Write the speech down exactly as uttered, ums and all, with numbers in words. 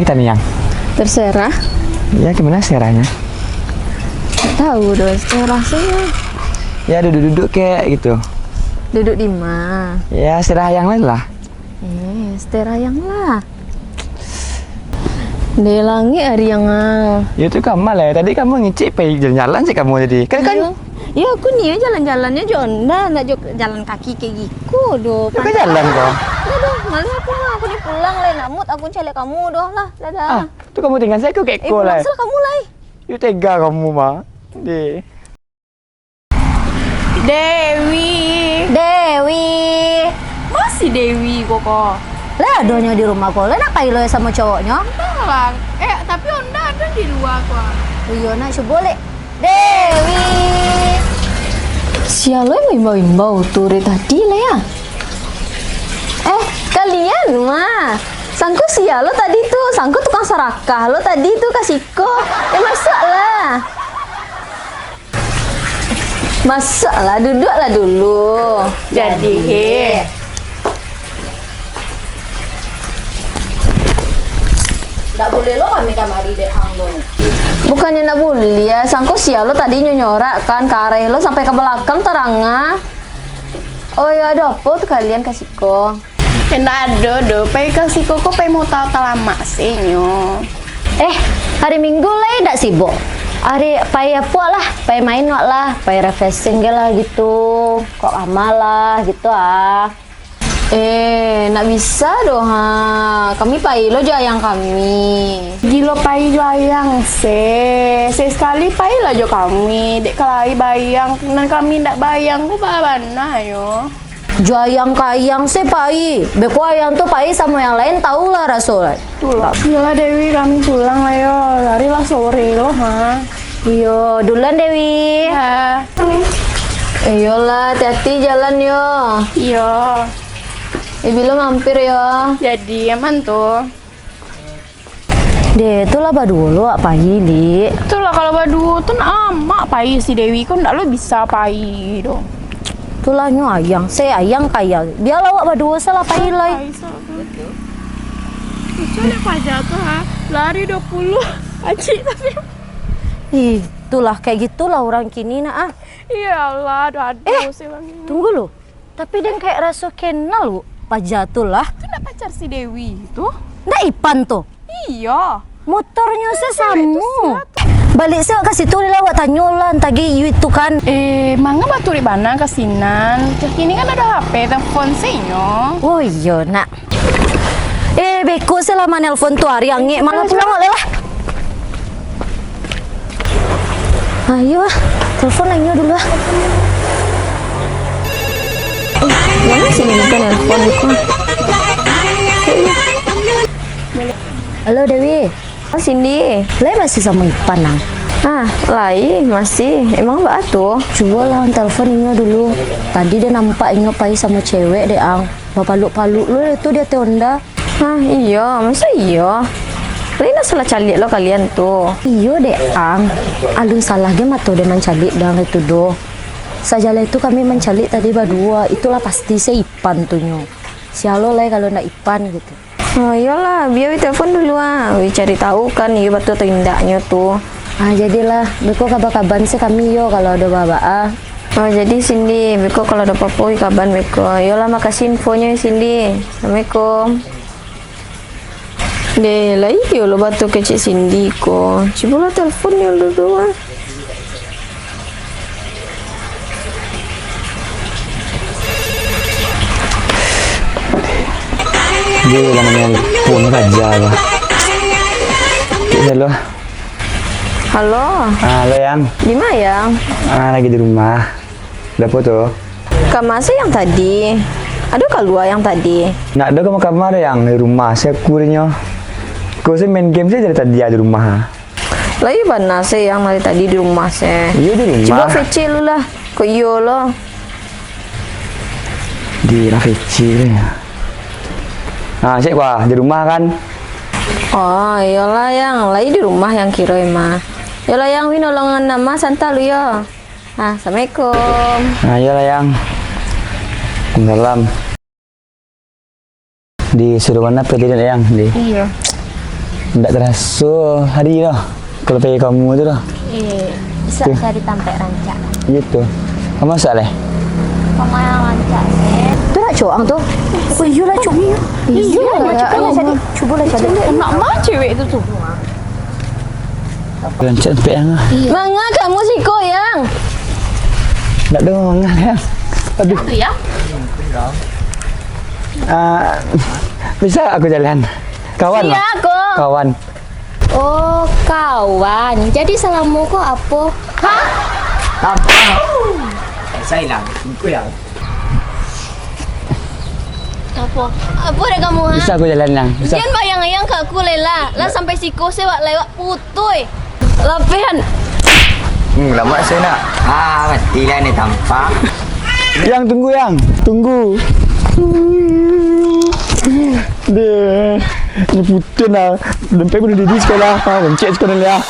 Taniang. Terserah. Ya, gimana serahnya? Tahu doh, serah saja. Ya, duduk-duduk kek gitu. Duduk di ma? Ya, serah yang lain lah. Eh, serah yang lah. Di langik hari yang ah. Ya, tu kamu lah. Tadi kamu ngicik pai jalan-jalan cek kamu tadi. Kan, kan? Iyo. Ya, aku ni jalan-jalannya jo onda, nak jo jalan kaki kayak giku doh. Yo, kan jalan kau. Udah doh, malih aku mah, aku ni pulang lah, nak mood aku caliak kamu doh lah, dadah. Ah, tu kamu tinggal saya, aku kek Eh, kau pulang lah. Sel kamu lah, eh. Yo, tega kamu mah. Deh. Dewi. Dewi. Masih Dewi kok, kok. Lah, adonyo di rumah ko. Lah, nak pai lo samo cowoknyo? Entahlah. Eh, tapi onda ada di luar ko. Iyo, nak cubo lek. Dewi. Sia lo imbau-imbau tu dari tadi lah ya. Eh, kalian mah. Sangko sia lo tadi tu, sangko tukang sarakah lo tadi tu ka siko. Eh, masuklah. Masuklah, duduklah dulu. Jadi, he. Ndak buliah lo kami kamari dek ang lo. Bukannyo ndak buliah, sangko sia lo tadi nyo nyorak kan, kareh lo sampai ka balakang taranga. Oh yo, ado apo tu kalian ka siko? Indak ado doh, pai ka siko ko pai mota talamak se nyo. Eh, hari Minggu lai ndak sibuk. Hari pai apo lah, pai main wak lah, pai refreshing ge lah gitu. Kok ama lah gitu ah. Eh, ndak bisa doh ha. Kami pai lo jo ayang kami. Gilo pai jo ayang se. Sekali pai lah jo kami. Dek ka lai bayang, nan kami ndak bayang ko baa bana yo. Jo ayang ka ayang se pai. Beko ayang tu pai samo yang lain, tau lah raso lai. Itulah. Iyolah Dewi, kami pulang lah yo. Hari lah sore lo ha. Iyo, duluan Dewi. Ya. Iyolah, hati-hati jalan yo. Iyo. Eh, bilo mampir yo. Jadi, aman tu. Deh, tu lah baduo lo wak pai, Dik. Tu lah kalau baduo tu nak amak pai si Dewi ko ndak lo bisa pai doh. Tu lah nyo ayang, se ayang ka ayang. Bialah wak baduo se lah pai lai. Pai se lah tu. Lucu dek paja tu ha. Lari duo puluh. Acik tapi. Ih, tu lah kayak gitulah urang kini nak ah. Ya Allah, aduh, aduh, Eh, si urang ini. Tunggu lo. Tapi den kayak raso kenal, Wu, paja tu lah. Tu ndak pacar si Dewi tu? Ndak Ipan tu? Iyo. Motornyo se samo. Balik se wak ka situ lah, wak tanyo lah, antah gi Yu itu kan. Eh, manga baturik bana ka sinan. Kini kan ado H P, telepon se nyo. Oh iyo, nak. Eh, beko se lah manelpon tu, ari angek, malah pulang wak lah. Ayo ah, telepon lah inyo dulu ah. Eh, manga si Cindy ko nelpon ko? Halo, Dewi. Oh, Cindy. Lai masih samo Ipan, Nang? Ah, lai, masih. Emang baa tu? Cubolah ang telepon inyo dulu. Tadi den nampak inyo pai samo cewek dek ang. Bapaluk-paluk lo tu di ateh onda. Hah, iyo, masa iyo? Lai ndak salah caliak lo kalian tu? Iyo dek ang, alun salah ge mato den mancaliak dang itu doh. Sajaleh tu kami mancaliak tadi baduo, itulah pasti se Ipan tu nyo. Sia lo lai kalau ndak Ipan gitu. Oh, iyolah, bia Wi telepon dulu ah. Wi cari tahu kan, iyo batua atau indaknyo tu. Ah, jadilah, beko kaba-kaban se kami yo kalau ado baa-baa. Oh, jadi Cindy, beko kalau ado apo-apo, Wi kaban beko. Iyolah, makasih infonyo, Cindy. Assalamualaikum. Deh, lai iyo lo batua kecek Cindy ko. Cubolah telepon yo dulu ah. Dia lah menelpon saja lah. Okey, halo. Halo. Ah, halo, Yang. Di ma, Yang? Ah, lagi di rumah. Ado apo tu? Kama se Yang tadi? Ado kalua Yang tadi? Ndak ado kama-kama, Yang, di rumah se aku dinyo. Ko se main game se dari tadi di rumah. Lai bana se Yang dari tadi di rumah se. Iyo, di rumah. Cubo V C lu lah. Kok iyo lo? Di lah V C ni. Ha, cek wah, di rumah kan? Oh, iyolah Yang, lai di rumah Yang kiro mah. Iyolah Yang, Wi nolongan ama santa lu yo. Ha, assalamualaikum. Ha, iyolah Yang. Waalaikumsalam. Disuruah mano tadi, Yang? Di? Iyo. Ndak taraso hari tu, kalau pai ka rumah tu lah. Eh, bisa cari tampek rancak. Iyo tu. Ka masak lai? Ka ma nan rancak, eh? Tu nak cowok ang tu? Oh, iyolah, cowok. Iyolah, cubolah cari. Cubolah cari. Nak ma cewek tu tu? Rancak tampek ang ah. Manga kamu siko, Yang? Ndak ado manga, Yang. Aduh. Tu, Yang? Ah, bisa aku jalan? Kawan lah. Sia ko? Kawan. Oh, kawan. Jadi salamo ko apo? Ha? Apa? Saya hilang. Ikut ya. Apo? Apo dek kamu, ha? Bisa aku jalan, Yang? Bisa. Jan bayang-bayang ka aku, Lela. Lah sampai siko, se wak lewat putuih. Lapihan. Hmm, lamak saya nak. Ah, matilah ni tampak. Yang, tunggu, Yang. Tunggu. Deh, ni putuih lah. Dompet pun udah di sekolah. Ha, boncek sekolah lah.